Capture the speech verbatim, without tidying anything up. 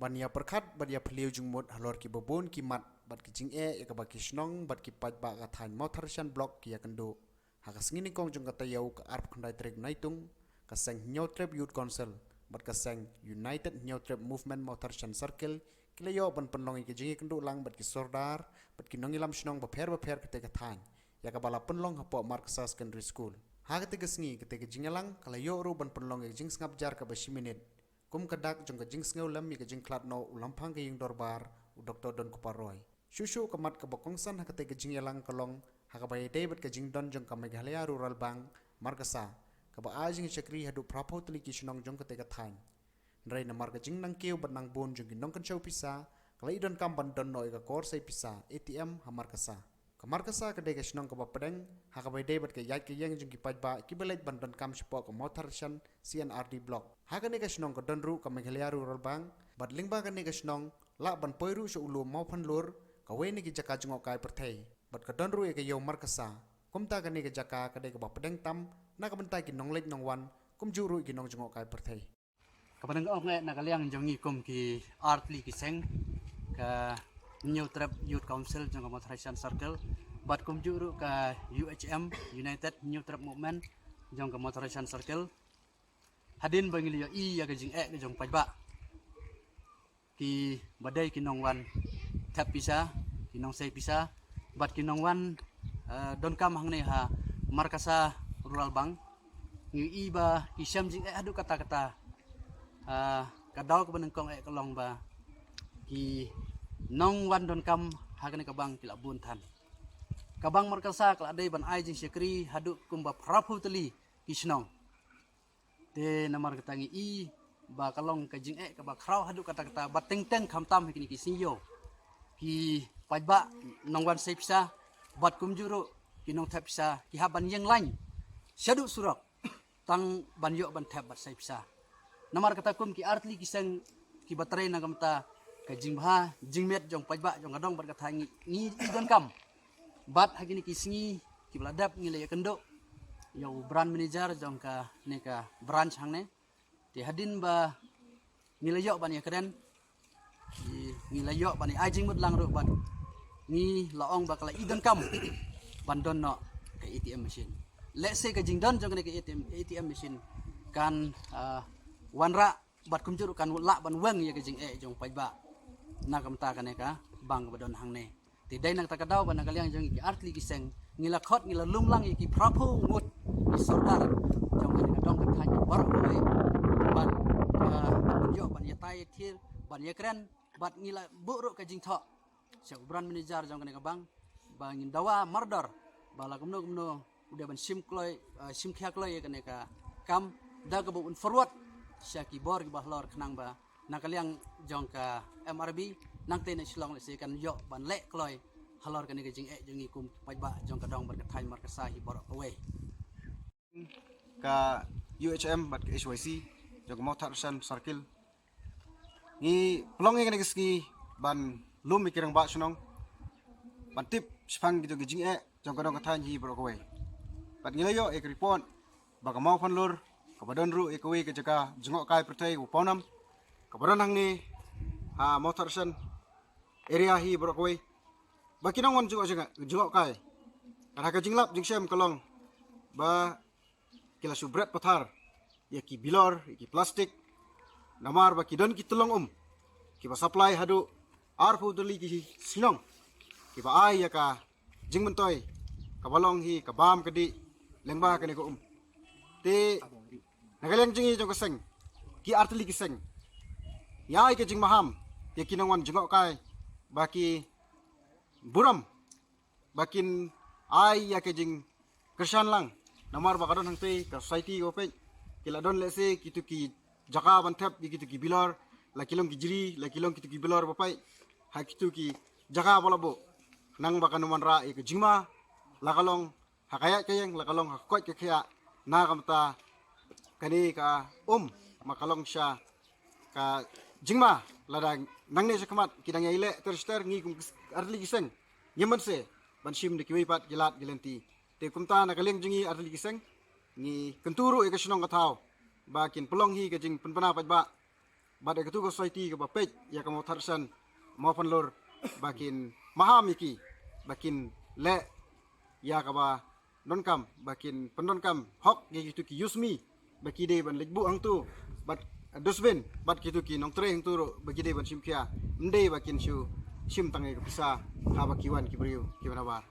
ban ïa pyrkhat bad ïa phylliew jingmut halor ki babun ki mat bad ki jingeh ïa kaba ki shnong bad ki paidbah ka thaiñ Mawthadraishan Block ki ïa kynduh. Ha ka sngi nyngkong jong ka taïew ka arphew khyndai tarik Naitung, ka seng Hynñiewtrep Youth Council bad ka seng United Hynñiewtrep Movement Mawthadraishan Circle ki la ïoh ban pynlong ïa ka jingïakynduh lang bad ki sordar bad ki nongïalam shnong bapher bapher katei ka thaiñ, ïa kaba la pynlong hapoh Markasa Secondary School. Ha katei ka sngi katei ka jingïalang ka la ïoh ruh ban pynlong ïa ka jingsngap jar kaba shi minit kum ka dak jong ka jingsngewlem ïa ka jingkhlad noh u Lamphang ka Ïing Dorbar, u Doktor Donkupar Roy. Shuh shuh ka mat kaba kongsan ha katei ka jingïalang ka long ha kaba ïadei bad ka jingdon jong ka Meghalaya Rural Bank Markasa, kaba ai jingshakri haduh phraphew tylli ki shnong jong katei ka thaiñ. Hynrei namar ka jingnangkiew bad nangbun jong ki nongkynshew pisa, ka la i donkam ban don noh ïa ka kor sei pisa, A T M, ha Markasa. Ka Markasa ka dei ka shnong kaba pdeng ha kaba ïadei bad ka ïaid ka ïeng jong ki paidbah kiba leit ban donkam shapoh ka Mawthadraishan C and R D Block. Ha kane ka shnong ka don ruh ka Meghalaya Rural Bank bad lyngba kane ka shnong lah ban poi ruh sha u lum Mawphanlur, kawei na ki jaka jngohkai pyrthei. Bad ka don ruh ïa ka ïew Markasa. Kumta kane ka jaka ka dei kaba pdeng tam na ka bynta ki nongleit nongwan kumjuh ruh ki nongjngohkai pyrthei. Kaba nyngkong eh na ka liang jong ngi kum ki artylli ki seng, ka Hynñiewtrep Youth Council jong ka Mawthadraishan Circle bad kumjuh ruh ka U H M, United Hynñiewtrep Movement jong ka Mawthadraishan Circle. Hadien ba ngi la ïohi ïa ka jingeh ka jong paidbah, kiba dei ki nongwan thep pisa, ki nongsei pisa bad ki nongwan, eh, donkam hangne ha Markasa Rural Bank, ngi ïohi ba ki shem jingeh haduh katta katta. Ah, ka daw kaba nyngkong eh ka long ba ki nongwan donkam ha kane ka bank ki la bun than. Ka bank Markasa ka la dei ban ai jingshakri haduh kumba phraphew tylli ki shnong. Te namar kata ngi i ba ka long ka jingeh kaba khraw haduh katta katta, bad teng teng khamtam ha kine ki sien ïew ki paidbah nongwan sei pisa bad kumjuh ruh ki nongthep pisa ki hap ban ïeng lain shaduh surok tang ban ïoh ban thep bad sei pisa. Namar kata kum ki artylli ki seng kiba trei na ka bynta ka jingbha jingmiat jong paidbah jong ka dong bad ka thaiñ, ngi, ngi i donkam bad ha kine ki sngi kiba la dep ngi la ïakynduh ïa u branch manager jong kane ka branch hangne. Te hadien ba ngi la ïoh ban ïakren, ngi, ngi la ïoh ban ai jingmut lang ruh bad ngi la ong ba ka la i donkam ban don noh ka A T M machine. Lehse ka jingdon jong kane ka A T M, A T M machine kan, ah, wanrah bad kumjuh ruh kan lah ban weng ïa ka jingeh jong paidbah na ka bynta kane ka bank kaba don hangne. Te dei na kata ka daw ba na ka liang jong ngi ki artylli ki seng ngi la khot, ngi la lum lang ïa ki phraphew ngut ki sordar jong kane ka dong ka thaiñ baroh kawei ban, ah, ban ïoh ban ïatai ïathir, ban ïakren bad ngi la buh ruh ka jingthoh sha u branch manager jong kane ka bank ba ngin dawa mardor ba la kumno kumno u dei ban shim kloi, ah, shim khia kloi ïa kane ka kam da kaba un forward sha ki bor kiba halor khnang ba na ka liang jong ka M R B nangta na Shillong lehse kan ïoh ban leh kloi halor kane ka jingeh jong ngi kum paidbah jong ka dong bad ka thaiñ Markasa hi baroh kawei. Ka U H M bad ka H Y C jong ka Mawthadraishan Circle, ngi pynlong ïa kane ka sngi ban lum ïa ki rangbah shnong ban tip shaphang ki jong ki jingeh jong ka dong ka thaiñ hi baroh kawei. Bad ngi la ïoh ïa ka report ba ka Mawphanlur kaba don ruh ïa kawei ka jaka jngohkai pyrthei u pawnam kaba don hangne ha Mawthadraishan area hi baroh kawei, ba ki nongwan jngoh, jngoh, jngohkai. Ka dei ka jinglap jingshem ka long ba ki la shu bret pathar ïa ki bilor, ïa ki plastik, namar ba ki don ki tyllong um kiba supply haduh arphew tylli ki shnong kiba ai ïa ka jingmyntoi kaba long hi ka bam ka dih lyngba kane ka um. Te na ka liang jong ngi jong ka seng, ki artylli ki seng, ngi ai ka jingmaham ïa ki nongwan jngohkai ba ki burom ba kin ai ïa ka jingkyrshan lang. Namar ba ka don hangtei ka society ka peit ki la don lehse kitu ki jaka ban thep ïa kitu ki bilor, la ki long ki jri, la ki long kitu ki bilor ba peit ha kitu ki jaka ba la buh, nang ba kan wanrah ïa ka jingma, la ka long ha ka ïaid ka ïeng, la ka long ha ka koit ka khiah. Na ka bynta kane ka um ma ka long sha ka jingma, lada nangne sha khmat ki dang ïai leh ter ter, ngi kum artylli ki seng ngim banse ban shim da kiwei pat ki lad ki lynti. Te kumta na ka liang jong ngi artylli ki seng ngi kyntu ruh ïa ka shnong ka thaw ba kin pynlong hi ka jingpynbna paidbah bad ïa katu ka society kaba peit ïa ka Mawthadraishan Mawphanlur ba kin maham ïa ki, ba kin leh ïa kaba donkam, ba kin pyndonkam hok ïa kitu ki use me, ba ki dei ban leit buh hangtu bad dustbin, bad kitu ki nongtrei hangtu ruh ba ki dei ban shim khia, ym dei ba kin shu shim tang ïa ka pisa haba ki wan ki briew kiba nabar.